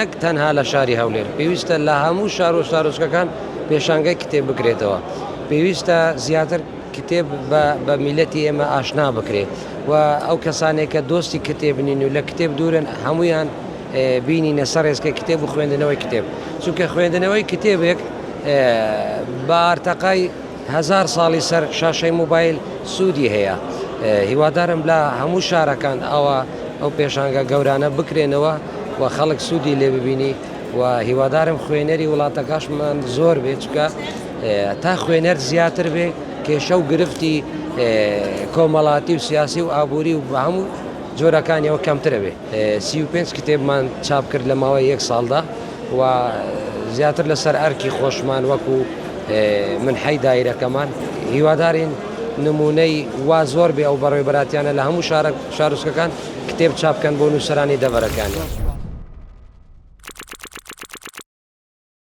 نەک تەنها لە شاری هەولێر، پێویستە لە هەموو شار و شارۆچکەکان پێشانگای کتێب بکرێتەوە. پێویستە زیاتر کتێب بە میلەتی ئێمە ئاشنا بکرێت و ئەو کەسانێک کە دۆستی کتێب نین و لە کتێب دوورن هەمویان بینینە سەر ڕێزکەی کتێب و خوێندنەوەی کتێب. چونکە خوێندنەوەی کتێبێک بە ئارتەقای هەزار ساڵی سەر شاشەی مۆبایل سوودی هەیە. هیوادارم لە هەموو شارەکان ئاوا ئەو پێشانگا گەورانە بکرێنەوە و خەڵک سوودی لێ ببینی و هیوادارم خوێنەری وڵاتەکەشمان زۆر بێت چونکە تا خوێنەر زیاتر بێ کێشە و گرفتی کۆمەڵاتی و سیاسی و ئابووری و بە هەموو جۆرەکانیەوە کەمترە بێ. 35 کتێبمان چاپ کرد لە ماوەی یەک ساڵدا و زیاتر لەسەر ئەرکی خۆشمان وەکو منحەی دایرەکەمان هیوادارین نمونەی وا زۆر بێ ئەو بەڕێوبەراتیانە لە هەموو شارە شارۆچکەکان کتێب چاپ بکەن بۆ نووسەرانی دەڤەرەکانیان.